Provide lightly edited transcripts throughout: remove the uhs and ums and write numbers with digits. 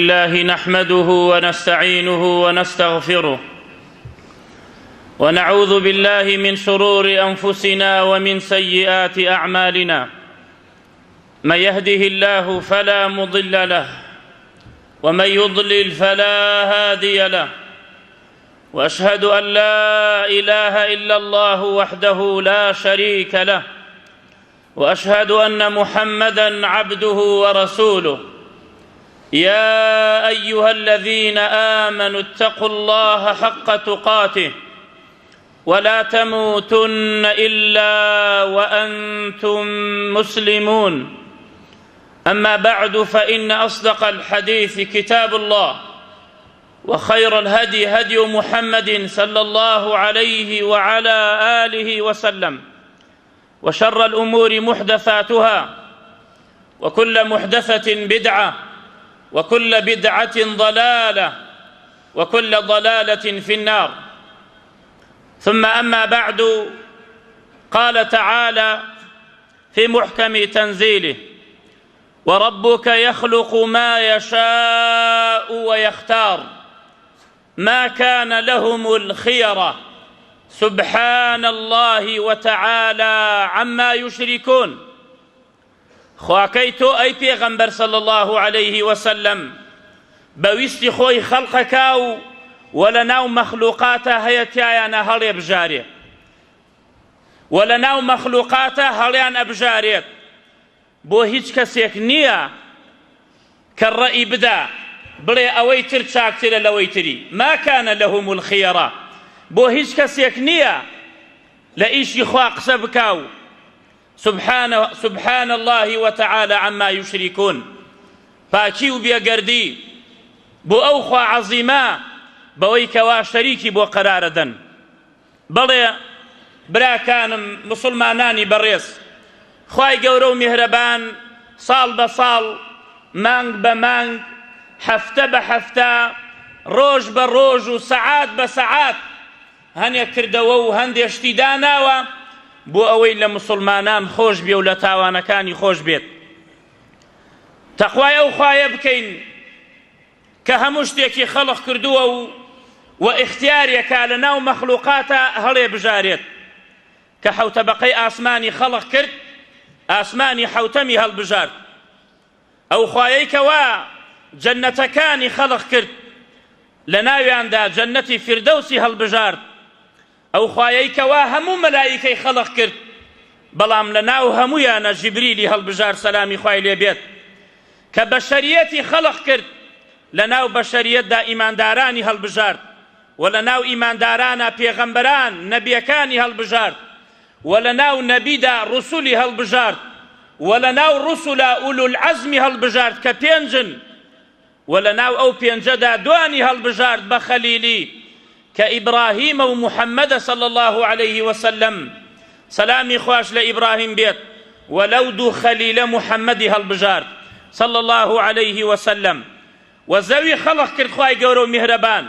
الله نحمده ونستعينه ونستغفره ونعوذ بالله من شرور انفسنا ومن سيئات اعمالنا من يهده الله فلا مضل له ومن يضلل فلا هادي له واشهد ان لا اله الا الله وحده لا شريك له واشهد ان محمدا عبده ورسوله يا ايها الذين امنوا اتقوا الله حق تقاته ولا تموتن الا وانتم مسلمون اما بعد فان اصدق الحديث كتاب الله وخير الهدي هدي محمد صلى الله عليه وعلى اله وسلم وشر الأمور محدثاتها وكل محدثة بدعة وكل بدعة ضلالة وكل ضلالة في النار ثم أما بعد قال تعالى في محكم تنزيله وربك يخلق ما يشاء ويختار ما كان لهم الخيرة سبحان الله وتعالى عما يشركون خواکەی تۆ ئەی پێغەمبەر صلی الله علیه وسلم بە ویستی خۆی خەڵقەکا و و لە ناو مەخلوقاتە هەیە تیایانە هەڵێ بژارێ و لە ناو مەخلوقاتە هەڵیان ئەبژارێت بۆ هیچ کەسێک نییە کە ڕەئی بدا بڵێ ئەوەی تر چاکترە لەوەی تری، ما کان لهم الخیرە، بۆ هیچ کەسێک نییە لە ئیشی خوا قسە بکا و سبحان سبحان اللە وتعالی عما یشرکون، پاکی و بێگەردی بۆ ئەو خوا عەزیمە بەوەی کەوا شەریکی بۆ قەرارەدەن. بەڵێ براکانم موسڵمانانی بەڕێز خوای گەورە و میهرەبان ساڵ بە ساڵ مانگ بە مانگ هەفتە بە هەفتە ڕۆژ بە ڕۆژ و سەعات بە سەعات هەنێک کردەوە و هەندێ شتی داناوە بۆ ئەوەی لە موسڵمانان خۆش بێ و لە تاوانەکانی خۆش بێت تەخوای ئەو خوایە بکەین کە هەموو شتێکی خەڵق کردووە و و ئیختیارێکا لە ناو مەخلوقاتا هەڵێ بژارێت کە حەوتەبەقەی ئاسمانی خەڵق کرد ئاسمانی حەوتەمی هەڵبژارد ئەو خوایەی کەوا جەنەتەکانی خەڵق کرد لە ناویاندا جەنەتی فیردەوسی هەڵبژارد ئەو خوایەی کەوا هەموو مەلائیکەی خەڵق کرد بەڵام لە ناو هەموویانە جیبریلی هەڵبژارد سەلامی خوای لێ بێت کە بەشەریەتی خەڵق کرد لە ناو بەشەریەتدا ئیماندارانی هەڵبژارد و لە ناو ئیماندارانا پێغەمبەران نەبیەکانی هەڵبژارد و لە ناو نەبیدا ڕسولی هەڵبژارد و لە ناو ڕسولا ئولولعەزمی هەڵبژارد کە پێنجن وە لە ناو ئەو پێنجەدا دوانی هەڵبژارد بە خەلیلی کە ئیبراهیمە و محمدە صلی اللە علیه وسلم سەلامی خواش لە ئیبراهیم بێت وە لەو دوو خەلیلە محمدی هەڵبژارد صلی اللە علیه وسلم وە زەوی خەڵق کرد خوای گەورە و میهرەبان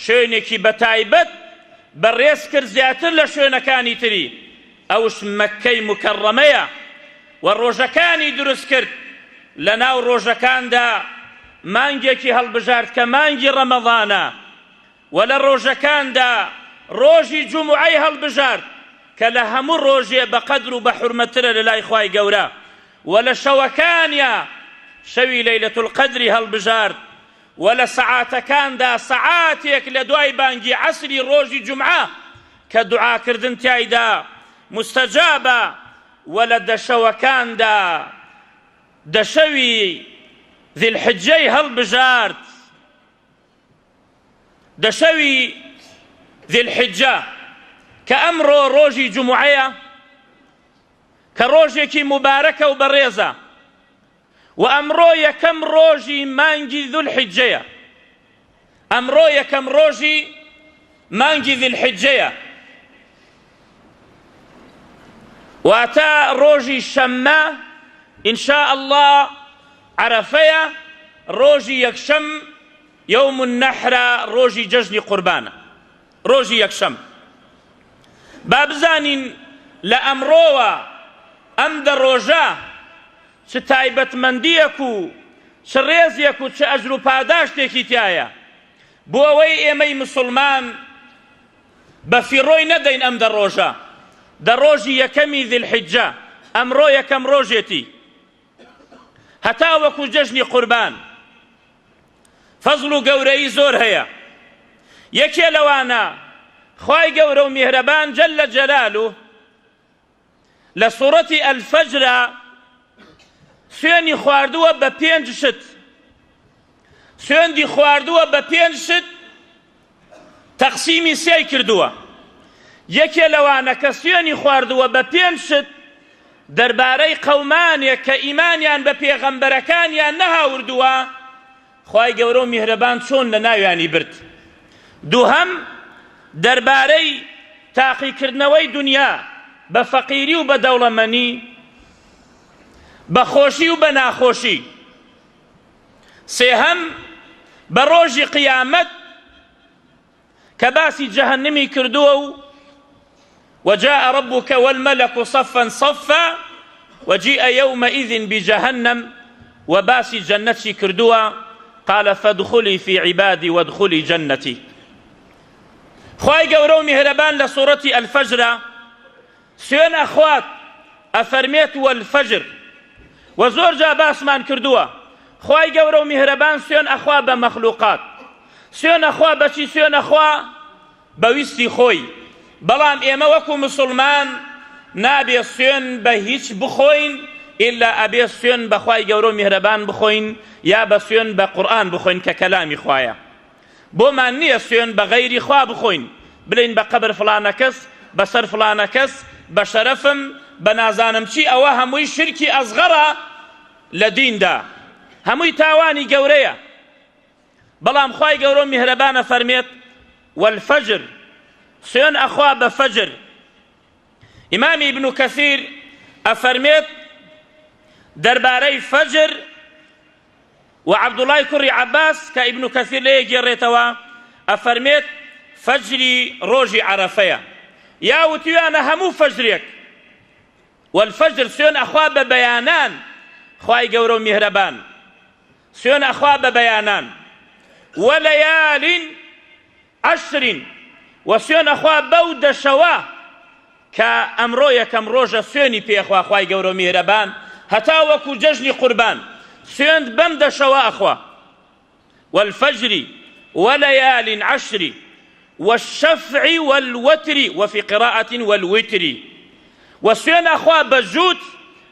شوێنێکی بەتایبەت بەڕێز کرد زیاتر لە شوێنەکانی تری ئەوش مەککەی موکەڕەمەیە و ڕۆژەکانی دروست کرد، لەناو ڕۆژەکاندا مانگێکی هەڵبژارد کە مانگی ڕەمەضانە و لە ڕۆژەکاندا ڕۆژی جومعەی هەڵبژارد کە لە هەموو ڕۆژێ بە قەدر و بە حورمەتترە لەلای خوای گەورە و لە شەوەکانیا شەوی لەیلەت القەدری هەڵبژارد و لە سەعاتەکاندا سەعاتێک لە دوای بانگی عەسری ڕۆژی جومعە کە دوعاکردن تیایدا موستەجابە و لە دە شەوەکاندا دە شەوی ذی الحجەی هەڵبژارد، دە شەوی ذی الحجە کە ئەمڕۆ ڕۆژی جومعەیە کە ڕۆژێکی موبارەکە و بەڕێزە و ئەمڕۆ یەکەم ڕۆژی مانگی ذو الحجەیە ئەمڕۆ یەکەم ڕۆژی مانگی ذی الحجەیە واتە ڕۆژی شەممە إن شاء الله عەرەفەیە ڕۆژی یەکشەم یوم النحرە ڕۆژی جەژنی قوربانە ڕۆژی یەکشەم با بزانین لە ئەمڕۆوە ئەم دە ڕۆژە چ تایبەتمەندییەک و. چ ڕێزێک و چ ئەجر و پاداشتێکی تیایە بۆ ئەوەی ئێمەی مسوڵمان بە فیڕۆی نەدەین ئەم دە ڕۆژە، دە ڕۆژی یەکەمی ذی الحجە، ئەمڕۆ یەکەم ڕۆژێتی هەتاوەکو جەژنی قوربان فەزڵ و گەورەیی زۆر هەیە یەکێ لەوانە خوای گەورە و میهرەبان جل جلاله لە سوڕەتی الفجرا سوێنی خواردووە بە پێنج شت سوێندی خواردووە بە پێنج شت تەقسیمی سێی کردووە یەکێ لەوانە کە سوێنی خواردووە بە پێنج شت دەربارەی قەومانێک کە ئیمانیان بە پێغەمبەرەکانیان نەهاوردووە خوای گەورە و میهرەبان چۆن لە ناویانی برد. دووهەم، دەربارەی تاقیکردنەوەی دونیا بە فەقیری و بە دەوڵەمەنی، بە خۆشی و بە ناخۆشی. سێهەم، بە ڕۆژی قیامەت کە باسی جەهەنمی کردووە و وجاء ربك والملك صفا صفا وجيء يومئذ بجهنم وباسی جەنەتی کردووە قال فادخلی في عبادي وادخلی جنتي خوای گەورە و میهرەبان لە سوڕەتی الفجرە سوێن ئەخوات ئەفەرمێت والفجر وە زۆر جا باسمان کردووە خوای گەورە و میهرەبان سوێن ئەخوا بە مەخلوقات سوێن ئەخوا بەچی سوێن ئەخوا بە ویستی خۆی بەڵام ئێمە وەکو مسوڵمان نابێ سوێن بە هیچ بخۆین ئیلا ئەبێ سوێن بە خوای گەورە و میهرەبان بخۆین یا بە سوێن بە قورئان بخۆین کە کەلامی خوایە بۆمان نییە سوێن بە غەیری خوا بخۆین بلێین بە قەبر فڵانە کەس بە سەر فڵانە کەس بە شەرەفم بە نازانم چی ئەوە هەمووی شرکی ئەسغەرە لە دیندا هەمووی تاوانی گەورەیە بەڵام خوای گەورە و میهرەبان ئەفەرمێت والفجر سوێن ئەخوا بە فەجر ئیمامی ابن کەثیر ئەفەرمێت دەربارەی فەجر و عەبدوڵای کوڕی عەباس کە ئیبن کەثیر لێ گێڕێتەوە ئەفەرمێت فەجری ڕۆژی عەرەفەیە یا وتویانە هەموو فەجرێک والفجر سوێن ئەخوا بە بەیانان خوای گەورە و میهرەبان سوێن ئەخوا بە بەیانان ولەیال عشر و سوێن ئەخوا بەو دەشەوە کە ئەمڕۆ یەکەم ڕۆژە سوێنی پێخوا خوای گەورە و میهرەبان هەتا وەکو جەژنی قوربان سوێند بەم دەشەوە ئەخوا والفجر وليال عشر والشفع والوتر وفي قراءة والوتر وسوێن ئەخوا بە جووت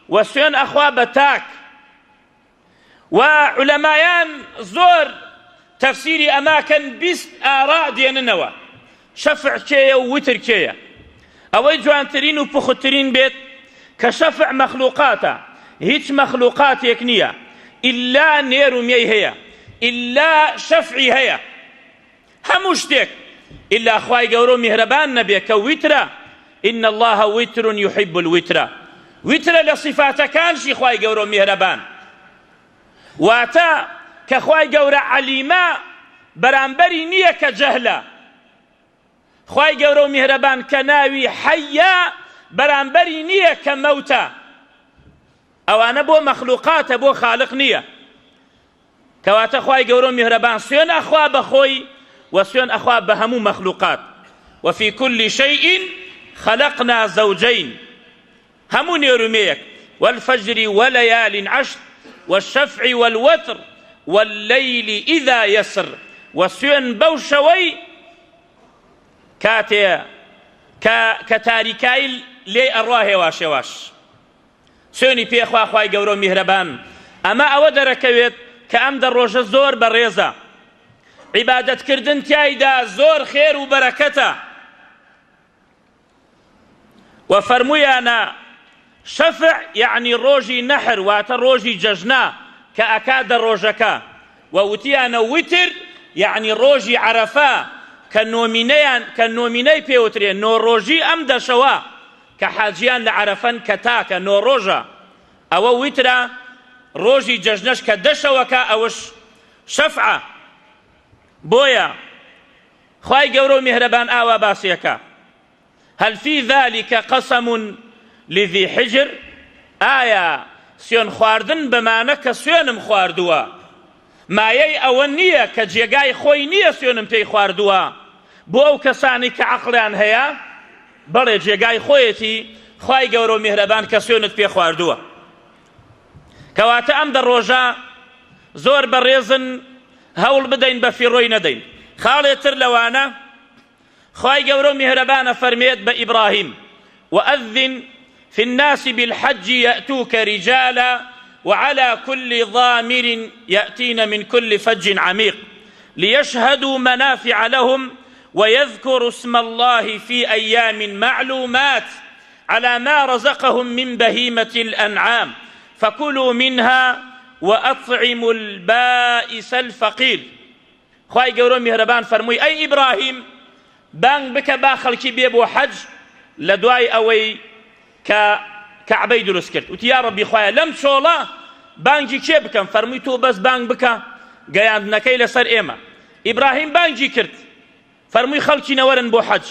و سوێن ئەخوا بە تاک و عولەمایان زۆر تەفسیری ئەماکەن 20 ئاراء دێننەوە شەفع کێیە و وتر کێیە ئەوەی جوانترین و پوختترین بێت کە شەفع مەخلوقاتە هیچ مەخلوقاتێک نییە ئللا نێر و مێی هەیە ئللا شەفعی هەیە هەموو شتێک ئیلا خوای گەورە و میهرەبان نەبێ کە ویترە ان اللە وتر یحب الوتر ویترە لە صفاتەکانشی خوای گەورە و میهرەبان واتە کە خوای گەورە عەلیمە بەرامبەری نییە کە جەهلە خوای گەورە و میهرەبان کە ناوی حەیە بەرامبەری نییە کە مەوتە ئەوانە بۆ مەخلوقاتە بۆ خالق نییە کەواتە خوای گەورە و میهرەبان سوێن ئەخوا بە خۆی و سوێن ئەخوا بە هەموو مەخلوقات وفی كل شيء خلقنا زوجين هەموو نێرومێیەک والفجر وليال عشر والشفع والوتر والليل إذا يسر وسوێن بەو شەوەی کاتێ کە کە تاریکایی لێی ئەڕوا هێواش هێواش سوێنی پێ خوا خوای گەورە و میهرەبان ئەمە ئەوە دەرەکەوێت کە ئەم دە ڕۆژە زۆر بەڕێزە عیبادەتکردن تیایدا زۆر خێر و بەرەکەتە و فەرموویانە شەفع یعنی ڕۆژی نەحر واتە ڕۆژی جەژنە کە ئەکا دە ڕۆژەکە و وتیانە وتر یعنی ڕۆژی عەرەفە کە نۆمینەیان کە نۆمینەی پێوترێ نۆ ڕۆژی ئەم دەشەوە کە حاجیان لە عەرەفەن کە تاکە نۆ ڕۆژە ئەوە وترە ڕۆژی جەژنەش کە دە شەوەکە ئەوش شەفعە بۆیە خوای گەورە و میهرەبان ئاوا باسیەکە هل فی ذلک قسم لذی حجر ئایا سوێن خواردن بەمانە کە سوێنم خواردووە. مایەی ئەوە نییە کە جێگای خۆی نییە سوێنم پێی خواردووە بۆ ئەو کەسانەی کە عەقڵیان هەیە بەڵێ جێگای خۆیەتی خوای گەورە و میهرەبان کە سوێنت پێ خواردووە. کەواتە ئەم دە ڕۆژە زۆر بەڕێزن هەوڵ بدەین بە فیڕۆی نەدەین. خاڵێ تر لەوانە خوای گەورە و میهرەبانە فەرمێت بە ئیبراهیم وأذن في الناس بالحج يأتوك رجالا وعلى كل ضامر يأتين من كل فج عميق ليشهدوا منافع لهم ويذكروا اسم الله في أيام معلومات على ما رزقهم من بهيمة الأنعام فكلوا منها وأطعموا البائس الفقير خوای گەورە و میهرەبان فەرمووی ئەی ئیبراهیم بانگ بکە با خەڵکی بێ بۆ حەج لە دوای ئەوەی کە کەعبەی دروست کرد وتی یا ڕەبی خوایە لەم چۆڵە بانگی کێ بکەم فەرمووی تۆ بەس بانگ بکە گەیاندنەکەی لەسەر ئێمە ئیبراهیم بانگی کرد فەرمووی خەڵکینە وەرن بۆ حەج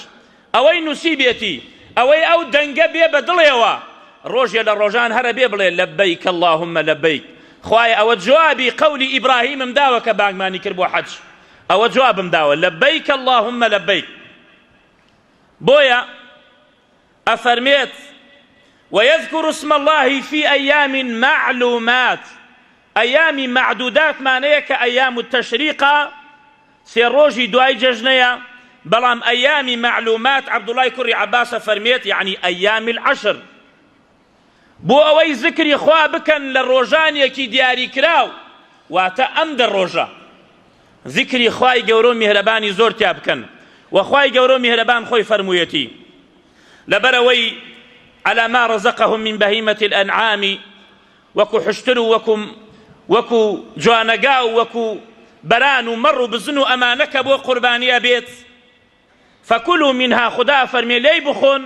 ئەوەی نووسیبێتی ئەوەی ئەو دەنگە بێ بە دڵێوە ڕۆژێ لە ڕۆژان هەرە بێ بڵێ لەبەیک اللهم لەبەیک خوایە ئەوە جوابی قەولی ئیبراهیمم داوە کە بانگمانی کرد بۆ حەج ئەوە جوابم داوە لەبەیک اللهم لەبەیک بۆیە ئەفەرمێت ويذكر اسم الله في أيام معلومات ئەیامی مەعدودات مانەیە کە ئەیام التشریقە سێ ڕۆژی دوای جەژنەیە، بەڵام ئەیامی مەعلومات عەبدوڵای کوڕی عەباس ئەفەرموێت یەعنی ئەیام العشر بۆ ئەوەی زکری خوا بکەن لە ڕۆژانێکی دیاریکراو واتە ئەم دە ڕۆژە زکری خوای گەورە و میهرەبانی زۆر تیا بکەن و خوای گەورە و میهرەبان خۆی فەرموویەتی لەبەرئەوەی علی ما رزقهم من بهیمة الانعام وەکو حوشتر و وەکو وەکو جوانەگا و وەکو بەران و مەڕ و بزن و ئەمانە کە بۆ قوربانی ئەبێت فکلوا منها خودا ئەفەرمێ لێی بخۆن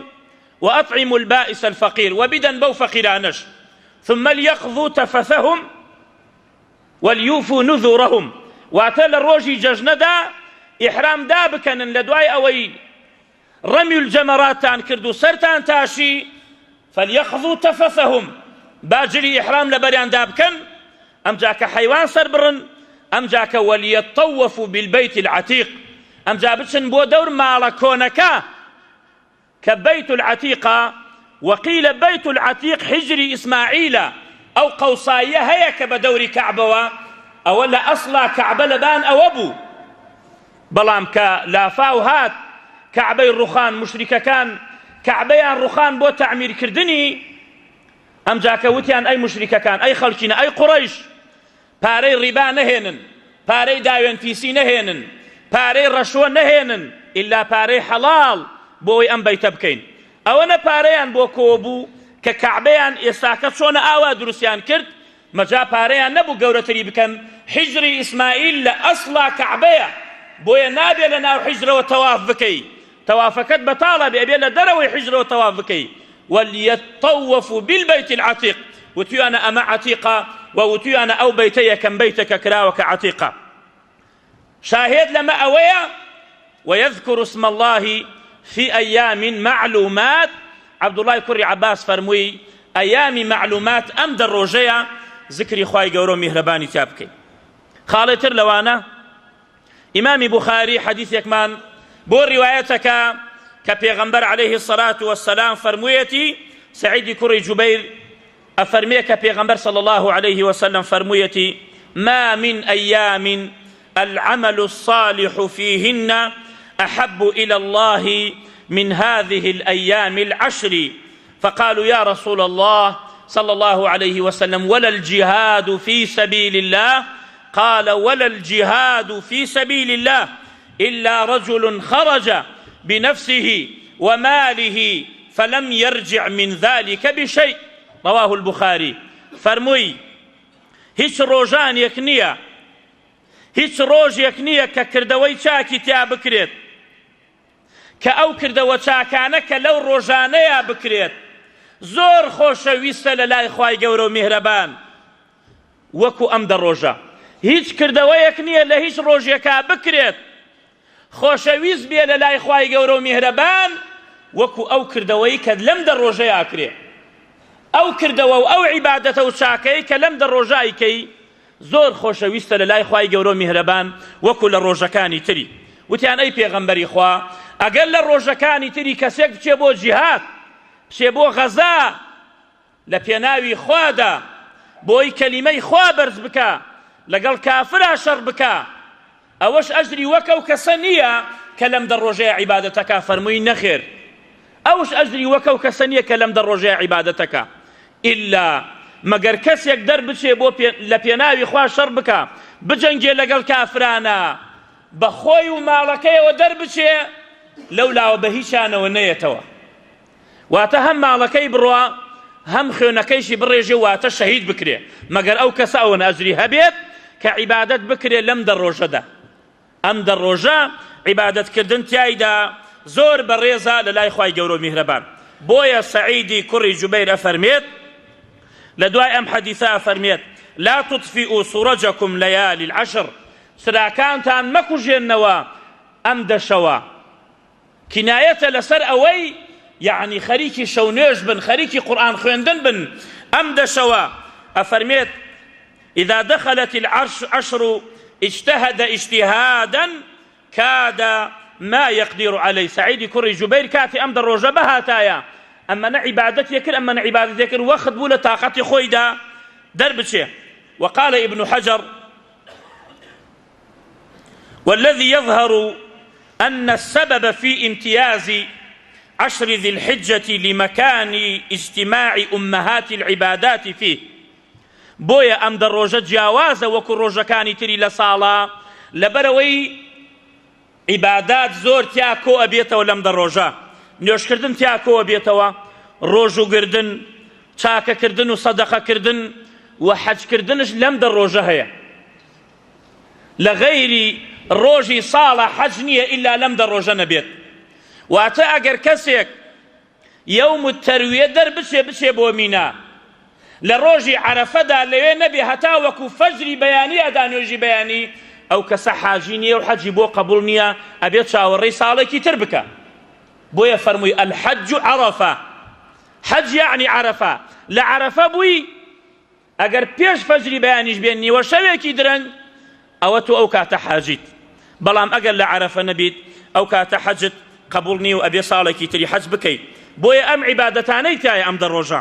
وأطعموا البائس الفقير و بدەن بەو فەقیرانەش ثم ليقضوا تفثهم وليوفوا نذورهم واتە لە ڕۆژی جەژنەدا ئیحرام دابکەنن لە دوای ئەوەی رمی الجمراتتان کرد و سەرتان تاشی، فلیقضوا تفثهم، با جلی ئیحرام لەبەریان دابکەن، ئەمجا کە حەیوان سەربڕن، ئەمجا کە ولیطوفوا بالبیت العتیق، ئەمجا بچن بۆ دەور ماڵە کۆنەکە کە بەیت العتیقە، وقیل بیت العتیق حجری ئیسماعیلە، ئەو قەوساییە هەیە کە بە دەوری کەعبەوە، ئەوە لە ئەسڵا کەعبە لەبان ئەوە بوو. بەڵام کە لافاو هات کەعبەی ڕوخان موشریکەکان کەعبەیان ڕوخان بۆ تەعمیر کردنی ئەمجا کە وتیان ئەی موشریکەکان ئەی خەڵکینە ئەی قوڕەیش پارەی ڕیبا نەهێنن پارەی داوێن پیسی نەهێنن پارەی ڕەشوە نەهێنن ئیلا پارەی حەڵاڵ بۆ ئەوەی ئەم بەیتە بکەین ئەوەنە پارەیان بۆ کۆ بوو کە کەعبەیان ئێستاکە چۆنە ئاوا دروستیان کرد مەجا پارەیان نەبوو گەورەتری بکەن، حیجری ئیسماعیل لە ئەسڵا کەعبەیە، بۆیە نابێ لە ناو حیجرەوە تەواف بکەی، تەوافەکەت بەتاڵ ئەبێ، ئەبێ لە دەرەوەی حیجرەوە تەواف بکەی، ولیطوفوا بالبیت العتیق، وتویانە ئەمە عەتیقە و وتویانە ئەو بەیتە یەکەم بەیتە کە کراوە کە عەتیقە. شاهێد لەمە ئەوەیە، ویذکر اسم اللە فی ایام معلومات، عەبدوڵای کوڕی عەباس فەرمووی، ئەیامی مەعلومات ئەم دە ڕۆژەیە زکری خوای گەورە و میهرەبانی تیا بکەین. خاڵێ تر لەوانە ئیمامی بوخاری حەدیثێکمان بۆ ڕیوایەتەکە کە پێغەمبەر عەلەیه الصلاة والسلام فەرموویەتی سعیدی کوڕی جوبەیر ئەفەرمێ کە پێغەمبەر صلی اللە علیه وسلم فەرموویەتی، ما من ایام العمل الصالح فیهن احب الی اللە من هذه الایام العشر فقالوا یا رسول اللە صلی اللە علیه وسلم ولا الجهاد فی سبیل اللە قال ولا الجهاد فی سبیل اللە إلا رجل خرج بنفسه وماله فلم يرجع من ذلك بشيء رواه البخاري فەرمووی هیچ ڕۆژانێک نییە هیچ ڕۆژێک نییە کە کردەوەی چاکی تیا بکرێت کە ئەو کردەوە چاکانە کە لەو ڕۆژانەیە بکرێت زۆر خۆشەویستە لە لای خوای گەورە و میهرەبان وەکو ئەم دە ڕۆژە. هیچ کردەوەیەک نییە لە هیچ ڕۆژێکا بکرێت خۆشەویست بێ لە لای خوای گەورە و میهرەبان وەکو ئەو کردەوەی کە لەم دە ڕۆژەیا ئەکرێ. ئەو کردەوە و ئەو عیبادەتە و چاکەی کە لەم دە ڕۆژە ئەیکەی. زۆر خۆشەویستە لە لای خوای گەورە و میهرەبان وەکو لە ڕۆژەکانی تری. وتیان ئەی پێغەمبەری خوا ئەگەر لە ڕۆژەکانی تری کەسێک بچێ بۆ جیهاد، بچێ بۆ غەزا لە پێناوی خوادا بۆی کەلیمەی خوا بەرز بکا، لەگەڵ کافرا شەڕ بکا، ئەوەش ئەجری وەک ئەو کەسە نییە کە لەم دە ڕۆژەیە عیبادەتەکا؟ فەرمووی نەخێر ئەوش ئەجری وەک ئەو کەسە نییە کە لەم دە ڕۆژەیە عیبادەتەکا ئیلا مەگەر کەسێک دەربچێ بۆ لە پێناوی خوا شەڕ بکا بجەنگێ لەگەڵ کافرانا بە خۆی و ماڵەکەیەوە دەربچێ لەولاوە بە هیچیانەوە نەیەتەوە واتە هەم ماڵەکەی بڕوا هەم خوێنەکەیشی بڕێژێ واتە شەهید بکرێ مەگەر ئەو کەسە ئەوەنە ئەجری هەبێت کە عیبادەت بکرێ لەم دە ڕۆژەدا ئەم دە ڕۆژە عیبادەتکردن تیایدا زۆر بەڕێزە لە لای خوای گەورە و میهرەبان بۆیە سەعیدی کوڕی جوبەیر ئەفەرمێت لە دوای ئەم حەدیثە ئەفەرمێت لا تطفئوا سرجكم ليالي العشر چراکانتان مەکوژێنەوە ئەم دە شەوە کینایەتە لەسەر ئەوەی یەعنی خەریکی شەو نوێژ بن خەریکی قورئان خوێندن بن ئەم دە شەوە ئەفەرمێت اذا دخلت العشر اجتهد اجتهادا كاد ما يقدر عليه سعيد کوڕی جوبەیر کاتی ئەم دە ڕۆژە بهاتایە ئەمە نە عیبادەتی کرد ئەمە نە عیبادەتی کرد وەخت بوو لە تاقەتی خۆیدا دەربچێ وقال ابن حجر والذي يظهر أن السبب في امتياز عشر ذي الحجة لمكان اجتماع أمهات العبادات فيه بۆیە ئەم دە ڕۆژە جیاوازە وەکو ڕۆژەکانی تری لە ساڵا لەبەرەوەی عیبادات زۆر تیا کۆ ئەبێتەوە لەم دە ڕۆژە نوێژکردن تیا کۆ ئەبێتەوە ڕۆژوگردن چاکەکردن و سەدەقەکردن و حەجکردنش لەم دە ڕۆژە هەیە لە غەیری ڕۆژی ساڵە حەج نییە ئیلا لەم دە ڕۆژە نەبێت واتە ئەگەر کەسێک یوم التەرویە دەربچێ بچێ بۆ مینا لە ڕۆژی عەرەفەدا لەوێ نەبێ هەتا وەکو فەجری بەیانی ئەدا نوێژی بەیانی ئەو کەسە حاجی نییە و حەجی بۆ قەبوڵ نییە ئەبێ چاوەڕێی ساڵێکی تر بکە بۆیە فەرمووی الحج عەرەفە حەج یەعنی عەرەفە لە عەرەفە بووی ئەگەر پێش فەجری بەیانیش بێ نیوە شەوێکی درەنگ ئەوە تۆ ئەو کاتە حاجیت بەڵام ئەگەر لە عەرەفە نەبیت ئەو کاتە حەجت قبوڵ نییە و ئەبێ ساڵێکی تری حەج بکەیت بۆیە ئەم عیبادەتانەی تایە ئەم دە ڕۆژە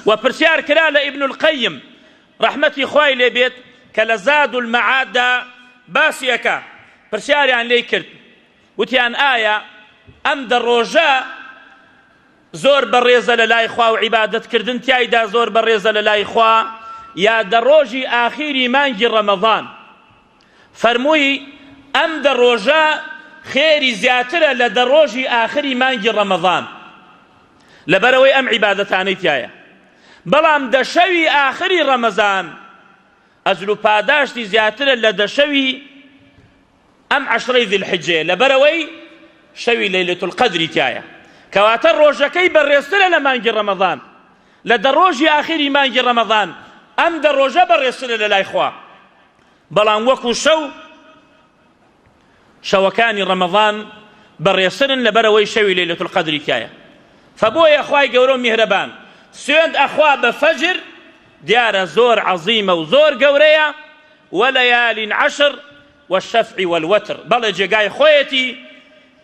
و پرسیار کرا لە ئیبن القیم ڕەحمەتی خوای لێ بێت کە لە زاد المعاددا باسی ئەکا پرسیاریان لێی کرد وتیان ئایا ئەم دە ڕۆژە زۆر بەڕێزە لە لای خوا و عیبادەت کردن تیایدا زۆر بەڕێزە لە لای خوا یا دە ڕۆژی ئاخیری مانگی ڕەمەضان فەرمووی ئەم دە ڕۆژە خێری زیاترە لە دە ڕۆژی ئاخری مانگی ڕەمەضان لەبەرەوەی ئەم عیبادەتانەی تایە بەڵام دە شەوی ئاخری ڕەمەزان ئەجر و پاداشتی زیاترە لە دە شەوی ئەم عەشرەی ذی الحجەیە لەبەرئەوەی شەوی لەیلەت القەدری تیایە کەواتە ڕۆژەکەی بەڕێزترە لە مانگی ڕەمەضان لە دە ڕۆژی ئاخیری مانگی ڕەمەضان ئەم دە ڕۆژە بەڕێزترە لە لای خوا بەڵام وەکو شەو شەوەکانی ڕەمەضان بەڕێزترن لەبەرئەوەی شەوی لەیلەت القەدری تیایە فبۆیە خوای گەورە و میهرەبان سوێند ئەخوا بە فەجر دیارە زۆر عەزیمە و زۆر گەورەیە ولەیال عشر والشفع والوتر بەڵێ جێگای خۆیەتی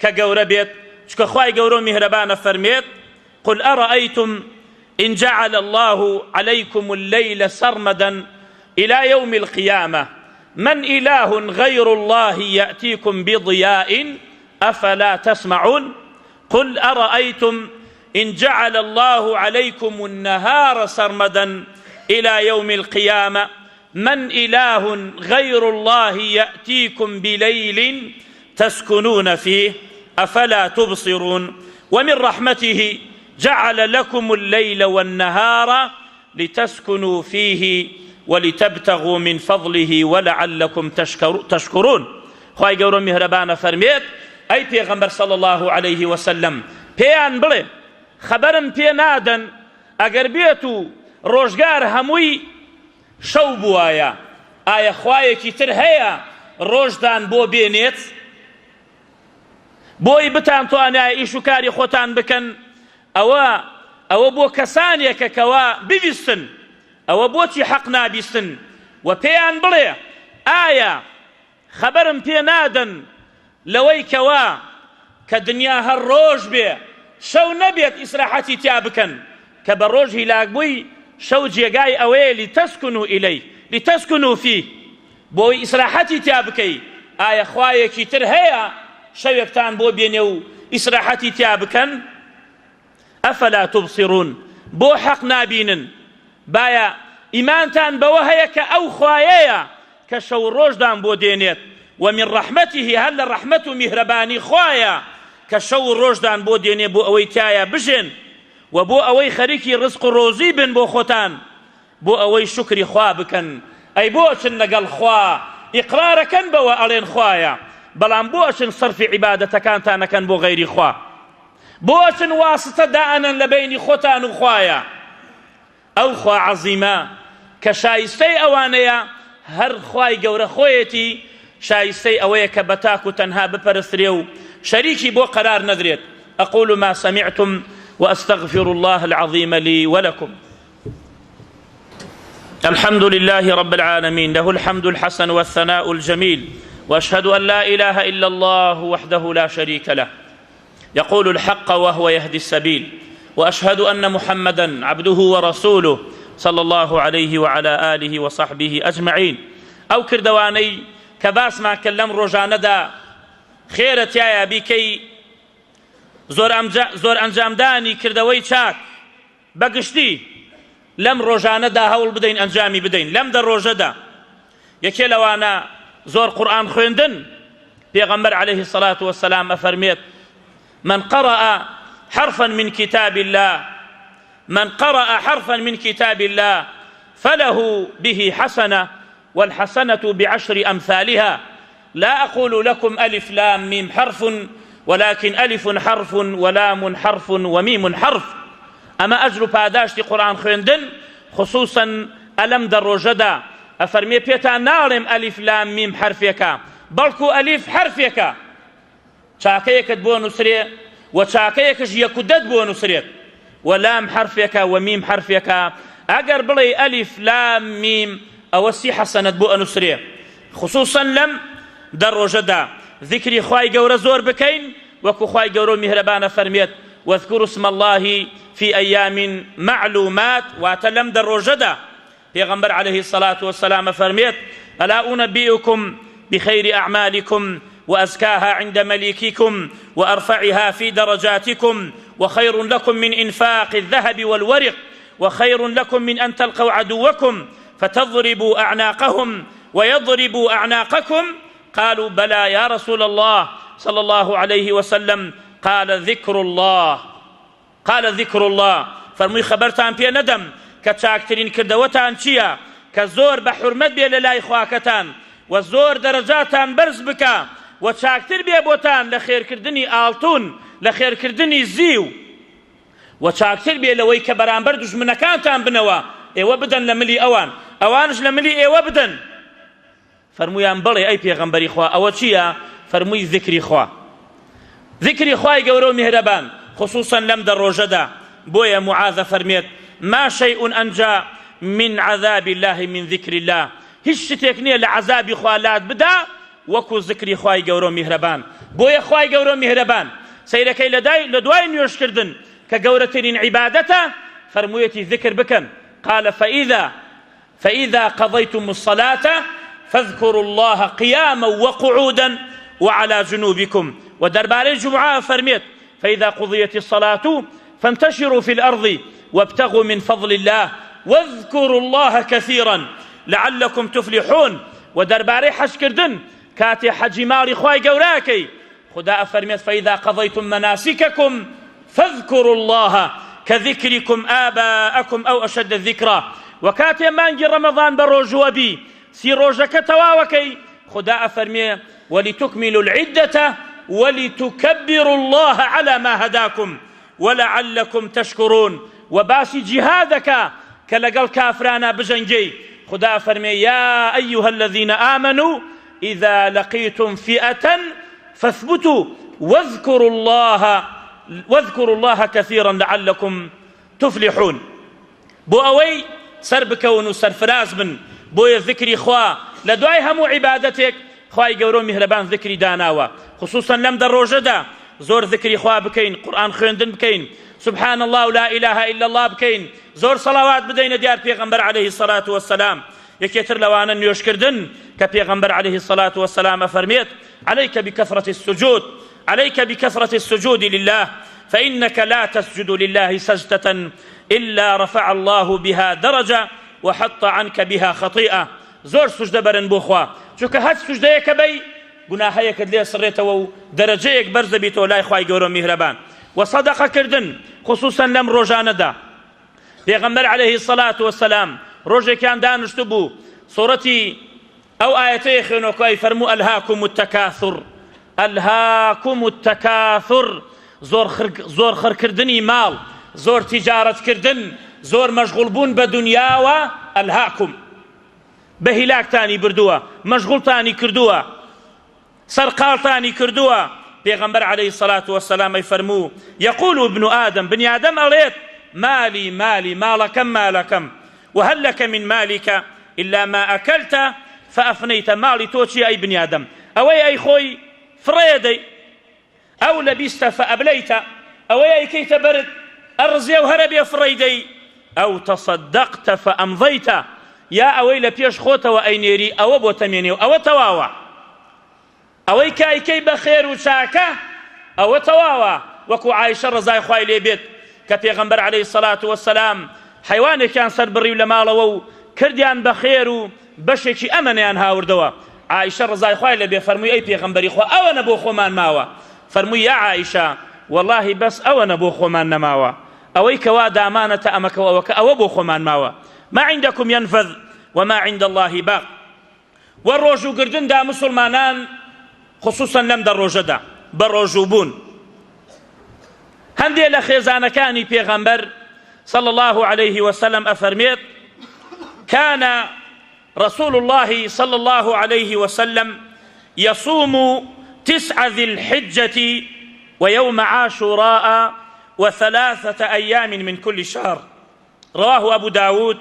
کە گەورە بێت چونکە خوای گەورە و میهرەبان ئەفەرمێت قل أرأيتم إن جعل الله عليكم الليل سرمدا إلى يوم القيامة من إله غير الله يأتيكم بضياء أفلا تسمعون قل أرأيتم إن جعل الله عليكم النهار سرمدا إلى يوم القيامة من إله غير الله يأتيكم بليل تسكنون فيه أفلا تبصرون ومن رحمته جعل لكم الليل والنهار لتسكنوا فيه ولتبتغوا من فضله ولعلكم تشکرون خوای گەورە میهرەبانە فەرمێت ئەی پێغەمبەر صلی الله علیه وسلم پێیان بڵێ خەبەرم پێ نادەن ئەگەر بێت و ڕۆژگار هەمووی شەو بوایە ئایا خوایەکی تر هەیە ڕۆژتان بۆ بێنێت بۆی بتانتوانایە ئیش و کاری خۆتان بکەن ئەوە ئەوە بۆ کەسانێکە کەوا ببیستن ئەوە بۆچی حەق نابیستن؟ و پێیان بڵێ ئایا خەبەرم پێ نادەن لەوەی کەوا کە دنیا هەر ڕۆژ بێ شەو نەبێت ئیسراحەتی تیا بکەن کە بە ڕۆژ هیلاک بووی شەو جێگای ئەوەیە لتسکنوا الیه لتسکنوا فیه بۆی ئیسراحەتی تیا بکەی ئایا خوایەکی تر هەیە شەوێکتان بۆ بێنێ و ئیسراحەتی تیا بکەن افلا تبصرون بۆ حەق نابینن بایا ئیمانتان بەوە هەیە کە ئەو خوایەیە کە شەو ڕۆژدان بۆ دێنێت ومن رحمته هەر لە ڕەحمەت و میهرەبانی خوایە کە شەو و ڕۆژدان بۆ دێنێ بۆ ئەوەی تیایا بژێن و بۆ ئەوەی خەریکی ڕزق و ڕۆزی بن بۆ خۆتان بۆ ئەوەی شوکری خوا بکەن ئەی بۆ ئەچن لەگەڵ خوا ئیقرارەکەن بەوە ئەڵێن خوایە بەڵام بۆ ئەچن سەرفی عیبادەتەکانتان ئەکەن بۆ غەیری خوا بۆ ئەچن واسطە دائەنەن لە بەینی خۆتان و خوایە ئەو خوا عەزیمە کە شایستەی ئەوانەیە هەر خوای گەورە خۆیەتی شایستەی ئەوەیە کە بە تاک و تەنها بپەرسترێ و شەریکی بۆ قەرار نەدرێت أقول ما سمعتم وأستغفر الله العظيم لي ولكم الحمد لله رب العالمين له الحمد الحسن والثناء الجميل واشهد ان لا اله الا الله وحده لا شريك له يقول الحق وهو يهدي السبيل واشهد ان محمدا عبده ورسوله صلى الله عليه وعلى آله وصحبه أجمعين ئەو کردەوانەی کە باسمان کرد لەم ڕۆژانەدا خێرە تیایا بیکەی زۆر ئەنجامدانی کردەوەی چاک بە گشتی لەم ڕۆژانەدا هەوڵ بدەین ئەنجامی بدەین لەم دە ڕۆژەدا یەکێ لەوانە زۆر قورئان خوێندن پێغەمبەر عەلەیه الصلاة والسلام ئەفەرمێت من قرأ حرفا من كتاب الله من قرأ حرفا من كتاب الله فله به حسنة والحسنة بعشر أمثالها لا أقول لكم ألف لام ميم حرف ولكن ألف حرف ولام حرف وميم حرف ئەمە ئەجر و پاداشتی قورئان خوێندن خصوصا ئەلەم دە ڕۆژەدا ئەفەرمێ پێتان ناڵێم ئەلیف لام میم حەرفێکە بەڵکو ئەلیف حەرفێکە چاکەیەکت بۆ نوسرێ و چاکەیەکش یەک و دەت بۆ نوسرێت و لام حەرفێکە و میم حەرفێکە ئەگەر بڵێی ئەلیف لام میم ئەوە سی حەسەنەت بۆ ئەنوسرێ خصوصا لەم دە ڕۆژەدا ذکری خوای گەورە زۆر بکەین وەکو خوای گەورە و میهرەبانە فەرمێت واذکروا اسم الله في أيام معلومات واتە لەم دە ڕۆژەدا پێغەمبەر علیه الصلاة والسلام ئەفەرمێت، الا انبئکم بخیر اعمالکم وازکاها عند ملیککم وارفعها فی درجاتکم وخیر لکم من انفاق الذهب والورق وخیر لکم من ان تلقوا عدوکم فتضربوا اعناقهم ويضربوا اعناقكم قالوا بلى يا رسول الله صلى الله عليه وسلم قال ذكر الله قال ذکر اللە، فەرمووی خەبەرتان پێ نەدەم کە چاکترین کردەوەتان چییە کە زۆر بە حورمەت بێ لە لای خواکەتان و زۆر دەرەجاتان بەرز بکا و چاکتر بێ بۆتان لە خێرکردنی ئاڵتون لە خێرکردنی زیو و چاکتر بێ لەوەی کە بەرامبەر دوژمنەکانتان بنەوە ئێوە بدەن لە ملی ئەوان ئەوانش لە ملی ئێوە بدەن. فەرموویان بەڵێ ئەی پێغەمبەری خوا ئەوە چییە؟ فەرمووی زیکری خوا زیکری خوای گەورە و میهرەبان خصوصا لەم دە ڕۆژەدا بۆیە معاذ فەرمێت ما شیء انجا من عذاب الله من ذکر الله هیچ شتێک نییە لە عەزابی خوا لات بدا وەکو زکری خوای گەورە و میهرەبان بۆیە خوای گەورە و میهرەبان سەیرەکەی لە دوای نوێژکردن کە گەورەترین عیبادەتە فەرموویەتی ذکر بکەن قال فإذا فإذا قضيتم الصلاة فاذكروا الله قياما وقعودا وعلى جنوبكم و دەربارەی جومعە ئەفەرمێت فإذا قضيت الصلاة فانتشروا في الأرض وابتغوا من فضل الله واذكروا الله كثيرا لعلكم تفلحون و دەربارەی حەجکردن کاتێ حەجی ماڵی خوای گەورەکەی خودا ئەفەرمێت فإذا قضيتم مناسككم فاذكروا الله كذكركم آباءكم أو أشد ذكرا وە کاتێ مانگی ڕەمەضان بە ڕۆژووە بی سی ڕۆژەکە تەواوەکەی خودا ئەفەرمێ ولتكملوا العدة ولتكبروا الله على ما هداكم ولعلكم تشكرون وە باسی جیهادەکا کە لەگەڵ کافرانا بجەنگێی خودا ئەفەرمێ یا أيها الذين آمنوا إذا لقيتم فئة فاثبتوا واذكروا الله واذكروا الله كثيرا لعلكم تفلحون بۆ ئەوەی سەر بکەون و سەرفراز بن. بۆیە زکری خوا لە دوای هەموو عیبادەتێک خوای گەورە و میهرەبان زکری داناوە خصوصا لەم دە ڕۆژەدا زۆر زکری خوا بکەین قورئان خوێندن بکەین سبحان الله و لا اله الا الله بکەین زۆر صلوات بدەینە دیار پێغەمبەر علیه الصلاة والسلام یەکێ تر لەوانە نوێژکردن کە پێغەمبەر علیه الصلاة والسلام ئەفەرمێت عليك بكثرة السجود عليك بكثرة السجود لله فإنك لا تسجد لله سجدة إلا رفع الله بها درجة وحط عنك بها خطيئة زۆر سوجدە بەرن بۆ خوا چونکە هەر سوجدەیەکە بەی گوناهەیەکت لێ سڕێتەوە و دەرەجەیەک بەرز دەبیتەوە لای خوای گەورە میهرەبان و سەدەقە کردن خصوصا لەم ڕۆژانەدا پێغەمبەر عەلەیهی سەلات وەسەلام ڕۆژێکیان دانیشتبوو سوڕەتی ئەو ئایەتەیە خوێنۆکای فەرموو ئەلهاکم التکاثر ئەلهاکم التکاثر زۆر زۆر خڕکردنی ماڵ زۆر تیجارەتکردن زۆر مەشغوڵ بوون بە دنیاوە ئەلهاکم بە هیلاکتانی بردووە مەشغوڵتانی کردووە سەرقاڵتانی کردووە پێغەمبەر عەلەیهی سەلات وەسەلام ئەی فەرموو یەقول ابن آدم بنیادەم ئەڵێت مالی مالی ماڵەکەم مالەکەم وهل لك من مالك إلا ما أكلت فأفنيت ماڵی تۆ چییە ئەی بنیادەم ئەوەی ئەی خۆی فڕێدەی ئەو لبست فأبلیت ئەوەی ئەیکەیتە بەرد ئەڕزێ و هەرە بێ فڕێی دەی ئەو تصدقت فأمضیت یا ئەوەی لە پێش خۆتەوە ئەینێری ئەوە بۆ تەمێنێ و ئەوە تەواوە ئەوەی کە ئەیکەی بە خێر و چاکە ئەوە تەواوە وەکو عایشە ڕەزای خوای لێ بێت کە پێغەمبەر عەلەیهی سەلات وەسەلام حەیوانێکیان سەربڕی و لە ماڵەوە و کردیان بە خێر و بەشێکی ئەمەنەیان هاوردەوە عائیشە ڕەزای خوای لێ بێ فەرمووی ئەی پێغەمبەری خوا ئەوەنە بۆ خۆمان ماوە فەرمووی یا عائیشە وەڵاهی بەس ئەوەنە بۆ خۆمان نەماوە ئەوەی کەوا دامانەتە ئەمەکە و ئەوەکە ئەوە بۆ خۆمان ماوە ما عندكم ينفذ وما عند الله باق و ڕۆژووگردندا مسوڵمانان خصوصا لەم دە ڕۆژەدا بە ڕۆژوو بوون هەندێ لە خێزانەکانی پێغەمبەر صلى الله عليه وسلم ئەفەرمێت كان رسول الله صلى الله عليه وسلم يصوم تسع ذي الحجة ويوم عاشوراء وثلاثة أيام من كل شهر رواه ابو داود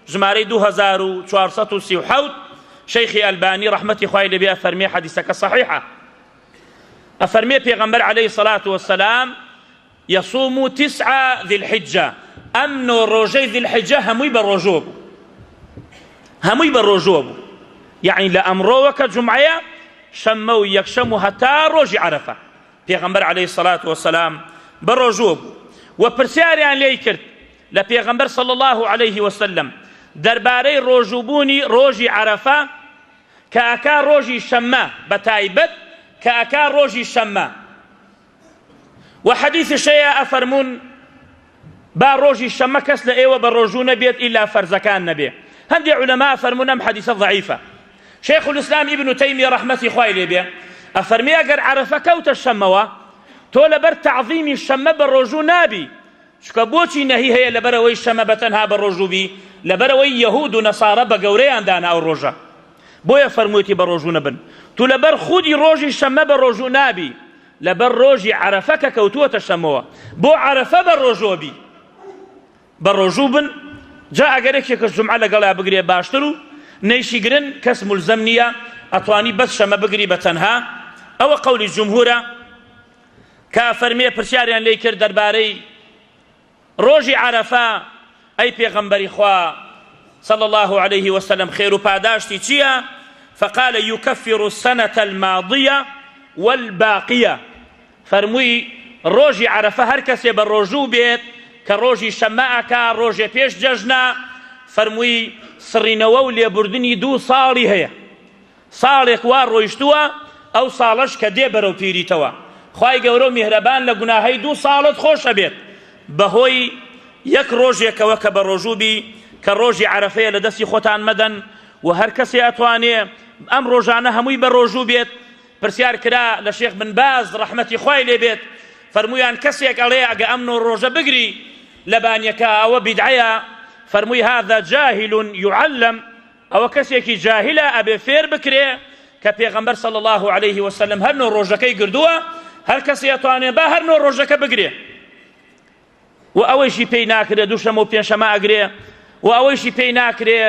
ژمارەی 2437 شەیخی ئەلبانی ڕەحمەتی خوای لێ بێ ئەفەرمێ حەدیسەکە صحیحە ئەفەرمێ پێغەمبەر عەلەیهی سەلات وەسەلام یصوم تسع ذی الحجە ئەم نۆ ڕۆژەی ذی الحجە هەمووی بە ڕۆژوە بوو هەمووی بە ڕۆژوە بوو یعنی لە ئەمڕۆوە کە جومعەیە شەممە و یەکشەم و هەتا ڕۆژی عەرەفە پێغەمبەر عەلەیهی سەلات وەسەلام بە ڕۆژووە بوو و پرسیاریان لێی کرد لە پێغەمبەر صلی الله علیه وسلم دەربارەی ڕۆژووبوونی ڕۆژی عەرەفە کە ئەکا ڕۆژی شەممە بە تایبەت کە ئەکا ڕۆژی شەممە و حەدیثش هەیە ئەفەرموون با ڕۆژی شەممە کەس لە ئێوە بە ڕۆژوو نەبێت ئیلا فەرزەکان نەبێ هەندێ عولەما ئەفەرموون ئەم حەدیسە ضعیفە شێخ الاسلام ئیبن تەیمیە ڕەحمەتی خوای لێ بێ ئەفەرمێ ئەگەر عەرەفە کەوتە شەممەوە تۆ لەبەر تەعظیمی شەممە بە ڕۆژوو نابی چونکە بۆچی نەهی هەیە لەبەرئەوەی شەمە بە تەنها بە ڕۆژوو بی لەبەرئەوەی یەهود و نەسارە بە گەورەیان دانا ئەو ڕۆژە بۆیە فەرموویەتی بە ڕۆژوو نەبن تو لەبەر خودی ڕۆژی شەممە بە ڕۆژوو نابی لەبەر ڕۆژی عەرەفە کە کەوتووەتە شەمەوە بۆ عەرەفە بە ڕۆژوو بی بە ڕۆژوو بن جا ئەگەر یەکێکش جومعە لەگەڵیا بگرێ باشتر و نەیشیگرن کەس مولزەم نییە ئەتوانی بەس شەمە بگری بە تەنها ئەوە قەولی جمهورە کە ئەفەرمێ پرسیاریان لێی کرد دەربارەی ڕۆژی عەرەفە ئەی پێغەمبەری خوا صلی الله علیه وسلم خێر و پاداشتی چییە؟ فقال يكفر السنة الماضية والباقية فەرمووی ڕۆژی عەرەفە هەر کەسێ بە ڕۆژوو بێت کە ڕۆژی شەممە ئەکا ڕۆژێ پێش جەژنە فەرمووی سڕینەوە و لێبوردنی دوو ساڵی هەیە ساڵێک وا ڕۆیشتووە ئەو ساڵەش کە دێ بەرەو پیریتەوە خوای گەورەو میهرەبان لە گوناهەی دوو ساڵت خۆش ئەبێت بەهۆی یەک ڕۆژێکەوە کە بەڕۆژوو بی کە ڕۆژی عەرەفەیە لە دەستی خۆتان مەدەن و هەر کەسێ ئەتوانێ ئەم ڕۆژانە هەمووی بەڕۆژوو بێت پرسیار کرا لە شێخ بن باز ڕەحمەتی خوای لێ بێت فەرموویان کەسێک ئەڵێ ئەگە ئەم نۆ ڕۆژە بگری لە بانیەکە ئەوە بیدعەیە فەرمووی هذا جاهل يعلم ئەوە کەسێکی جاهیلە ئەبێ فێر بکرێ کە پێغەمبەر صلی اللە علیه وسلم هەر نۆ ڕۆژەکەی گردووە هەر کەسێ ئەتوانێ با هەر نۆ ڕۆژەکە بگرێ و ئەوەیشی پێی ناکرێ دووشەمە و پێنجشەمە ئەگرێ و ئەوەیشی پێی ناکرێ.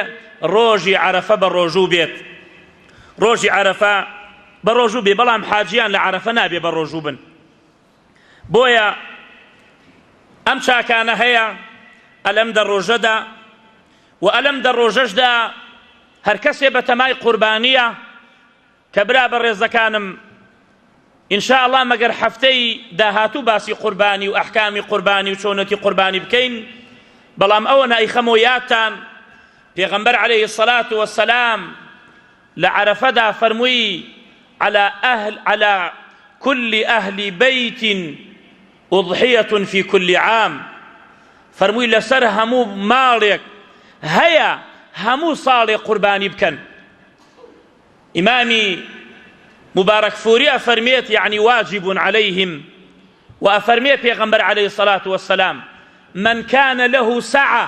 ڕۆژی عەرەفە بە ڕۆژوو بێت ڕۆژی عەرەفە بە ڕۆژوو بێ بەڵام حاجیان لە عەرەفە نابێ بە ڕۆژوو بن بۆیە ئەم چاکانە هەیە ئەلەم دە ڕۆژەدا و ئەلەم دە ڕۆژەشدا هەر کەسێ بەتەمای قوربانیە کە برا بەڕێزەکانم ان شاء اللە مەگەر هەفتەی داهاتوو باسی قوربانی و ئەحکامی قوربانی و چۆنەتی قوربانی بکەین بەڵام ئەوە نایخەمەوە یادتان پێغەمبەر عەلەیه الصلاة والسلام لە عەرەفەدا فەرمووی على أهل على كل أهل بيت أضحية في كل عام فەرمووی لەسەر هەموو ماڵێک هەیە هەموو ساڵێ قوربانی بکەن ئیمامی موبارەکفوری ئەفەرمێت یەعنی واجب علیهم و ئەفەرمێ پێغەمبەر علیه الصلاة والسلام من کان له سعە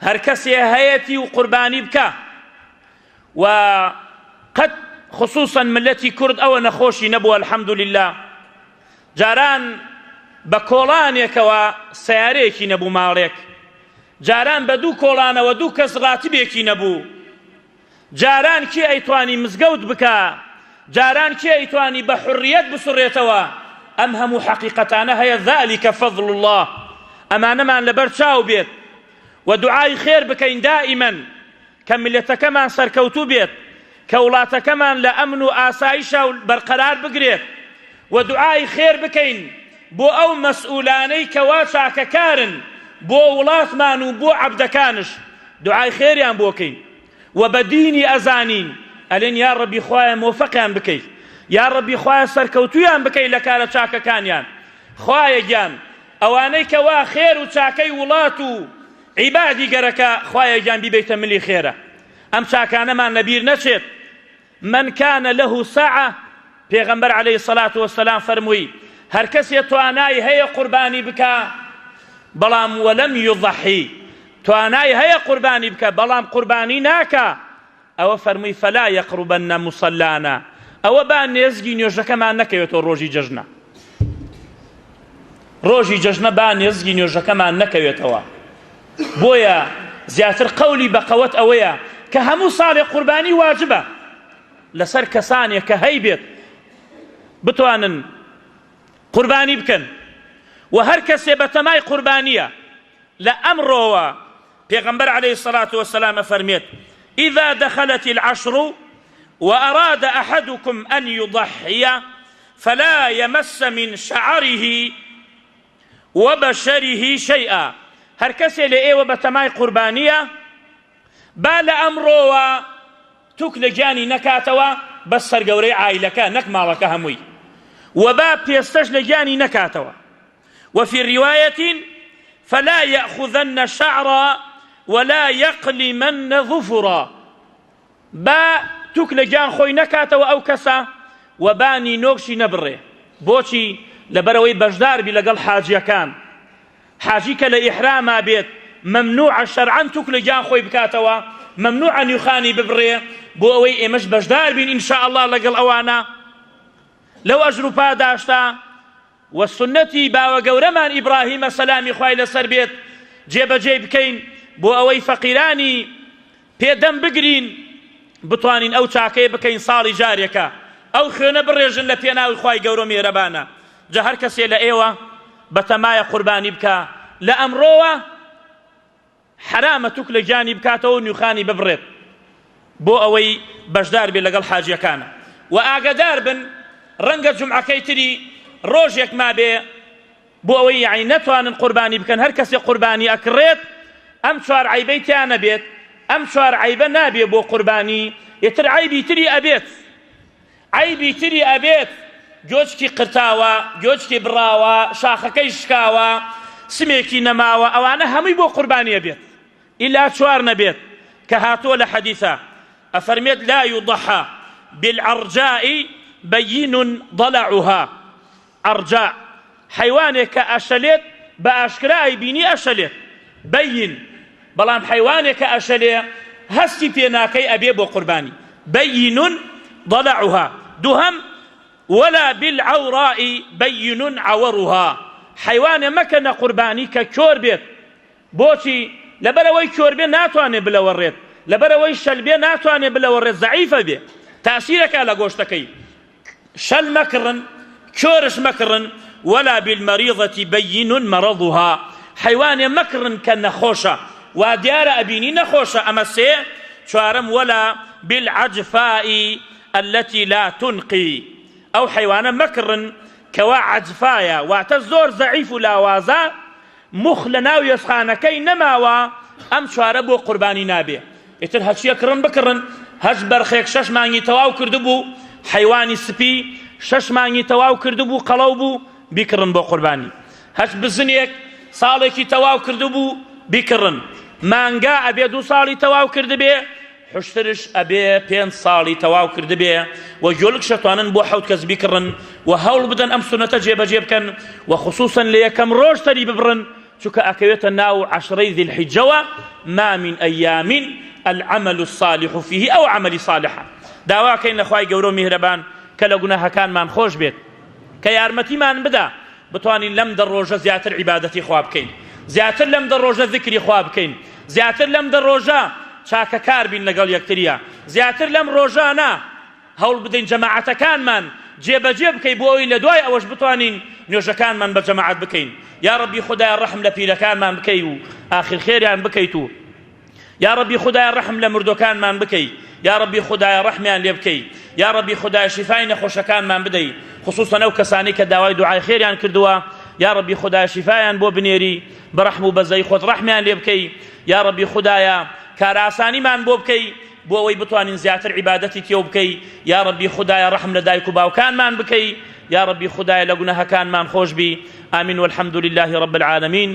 هەر کەسێ هەیەتی و قوربانی بکە و قەت خصوصا ملەتی کورد ئەوە نەخۆشی نەبووە الحمدلله جاران بە کۆڵانێکەوە سیارەیەکی نەبوو ماڵێک جاران بە دوو کۆڵانەوە دوو کەس ڕاتبێکی نەبوو جاران کێ ئەیتوانی مزگەوت بکا؟ جاران کێ ئەیتوانی بە حوڕیەت بسڕێتەوە؟ ئەم هەموو حەقیقەتانە هەیە ذلک فضل اللە ئەمانەمان لەبەر چاو بێت و دوعای خێر بکەین دائیما کە میللەتەکەمان سەرکەوتوو بێت کە وڵاتەکەمان لە ئەمن و ئاسایشا و بەرقەرار بگرێت و دوعای خێر بکەین بۆ ئەو مەسئولانەی کەوا چاکەکارن بۆ وڵاتمان و بۆ عەبدەکانش دوعای خێریان بۆ کەین و بە دینی ئەزانین ئەلێن یا ڕەبی خوایە مۆفەقیان بکەی یا ڕەبی خوایە سەرکەوتویان بکەی لە کارە چاکەکانیان خوایە گیان ئەوانەی کەوا خێر و چاکەی وڵات و عیبادی گەرەکە خوایە گیان بیبەیتە ملی خێرە ئەم چاکانەمان لەبیر نەچێت من کان له سعە، پێغەمبەر علیە الصلوە والسلام فەرمووی، هەرکەسێ توانای هەیە قوربانی بکا بەڵام ولم یضحی، توانای هەیە قوربانی بکا بەڵام قوربانی ناکا، ئەوە فەرمووی فلا یقربن مصلانا، ئەوە با نێزگی نوێژەکەمان نەکەوێتەوە ڕۆژی جەژنە. ڕۆژی جەژنە با نێزگی نوێژەکەمان نەکەوێتەوە. بۆیە زیاتر قەولی بەقەوەت ئەوەیە کە هەموو ساڵێ قوربانی واجبە لەسەر کەسانێک کە هەیبێت بتوانن قوربانی بکەن و هەر کەسێ بەتەمای قوربانیە لە ئەمڕۆوە پێغەمبەر عەلەیهی سەڵات وەسەلام ئەفەرمێت إذا دخلت العشر وأراد أحدكم أن يضحي فلا يمس من شعره وبشره شيئا هەر کەسێ لە ئێوە بەتەمای قوربانیە با لە ئەمڕۆوە توک لە گیانی نەکاتەوە بەس سەرگەورەی عایلەکە نەک ماڵەکە هەمووی و با پێستەش لە گیانی نەکاتەوە وفي رواية فلا يأخذن شعرا ولا يقلمن ظفرا با توک لە گیان خۆی نەکاتەوە ئەو کەسە و با نینۆکشی نەبڕێ بۆچی لەبەرئەوەی بەشدار بی لەگەڵ حاجیەکان حاجی کە لە ئیحراما بێت مەمنوعە شەرعەن توک لە گیان خۆی بکاتەوە مەمنوعە نیوخانی ببڕێ بۆ ئەوەی ئێمەش بەشدار بین ان شاء الله لەگەڵ ئەوانە لەو ئەجر و پاداشتە و سوننەتی باوەگەورەمان ئیبراهیمە سەلامی خوای لەسەر بێت جێبەجێی بکەین بۆ ئەوەی فەقیرانی پێ دەم بگرین بتوانین ئەو چاکەیە بکەین ساڵی جارێکە ئەو خوێنە بڕێژن لە پێناوی خوای گەورە میهرەبانە جا هەر کەسێ لە ئێوە بەتەمایە قوربانی بکا لە ئەمڕۆوە حەرامە توک لە گیانی بکاتەوە و نوخانی ببڕێت بۆ ئەوەی بەشدار بێت لەگەڵ حاجیەکانە و ئاگەدار بن ڕەنگە جومعەکەی تری ڕۆژێک مابێ بۆ ئەوەی یعنی نەتوانن قوربانی بکەن هەر کەسێ قوربانی ئەکڕێت ئەم چوار عەیبەی تیا نەبێت ئەم چوار عەیبە نابێ بۆ قوربانی ئیتر عەیبی تری ئەبێت عەیبی تری ئەبێت گۆچکی قرتاوە، گۆچکی بڕاوە، شاخەکەی شکاوە، سمێکی نەماوە، ئەوانە هەمووی بۆ قوربانی ئەبێت ئیلا چوار نەبێت کە هاتووە لە حەدیثا ئەفەرمێت لا یضحى بالعرجاء بین ضلعها عرجاء حەیوانێک کە ئەشەلێت بە ئاشکرا ئەیبینی ئەشەلێت، بین، بەڵام حەیوانێک کە ئەشەلێ هەستی پێ ناکەی ئەبێ بۆ قوربانی، بین ضلعها، دووهەم، ولا بالعوراء بین عورها، حەیوانێ مەکەنە قوربانی کە کۆر بێت، بۆچی؟ لەبەرئەوەی کۆر بێت ناتوانێت بلەوەڕێت. لەبەرئەوەی شەل بێ ناتوانێ بلەوەڕێ زەعیفە بێ تاسیرەکا لە گۆشتەکەی شەل مەکڕن کۆرش مەکڕن ولا بالمریضة بین مرضها حەیوانێ مەکڕن کە نەخۆشە وا دیارە ئەبینی نەخۆشە ئەمە سێ چوارەم ولا بالعجفاء التي لا تنقی ئەو حەیوانە مەکڕن کەوا عەجفایە واتە زۆر زەعیف و لاوازە مخ لە ناو وێستخانەکەی نەماوە ئەم چوارە بۆ قوربانی نابێ ئیتر هەرچیە کڕن بکڕن هەچ بەرخێک شەش مانگی تەواو کردبوو حەیوانی سپی شەش مانگی تەواو کردبوو قەڵەو بوو بیکڕن بۆ قوربانی هەچ بزنێک ساڵێکی تەواو کردبوو بیکڕن مانگا ئەبێ دوو ساڵی تەواو کردبێ حوشترش ئەبێ پێنج ساڵی تەواو کردبێ و گۆلکش ئەتوانن بۆ حەوت کەس بیکڕن و هەوڵ بدەن ئەم سونەتە جێبەجێ بکەن و خصوصا لە یەکەم ڕۆژ سەری ببڕن چونکە ئەکەوێتە ناو عەشرەی ذی الحجەوە ما من ایام العمل الصالح فیه ئەو عەمەلی صالحە داواکەین لە خوای گەورە و میهرەبان کە لە گوناهەکانمان خۆش بێت کە یارمەتیمان بدا بتوانین لەم دە ڕۆژە زیاتر عیبادەتی خوا بکەین زیاتر لەم دە ڕۆژە ذکری خوا بکەین زیاتر لەم دە ڕۆژە چاکەکار بین لەگەڵ یەکتریە زیاتر لەم ڕۆژانە هەوڵ بدەین جەماعەتەکانمان جێبەجێ بکەین بۆ ئەوەی لە دوای ئەوەش بتوانین نوێژەکانمان بە جەماعەت بکەین یا ڕەبی خودایە ڕەحم لە پیرەکانمان بکەی و ئاخر خێریان بکەیت و یاڕەبی خودایە ڕەحم لە مردۆکانمان بکەی یاڕەبی خودایە ڕەحمیان لێ بکەی یاڕەبی خودایە شیفای نەخۆشەکانمان بدەی خصوصا ئەو کەسانەی کە داوای دوعای خێریان کردووە یاڕەبی خودایە شیفایان بۆ بنێری بە ڕەحم و بەزەی خۆت ڕەحمیان لێ بکەی یاڕەبی خودایە کارئاسانیمان بۆ بکەی بۆ ئەوەی بتوانین زیاتر عیبادەتی تێو بکەی یاڕەبی خودایە ڕەحم لە دایک و باوکانمان بکەی یاڕەبی خودایە لە گوناهەکانمان خۆش بی آمین والحمد لله رب العالمین.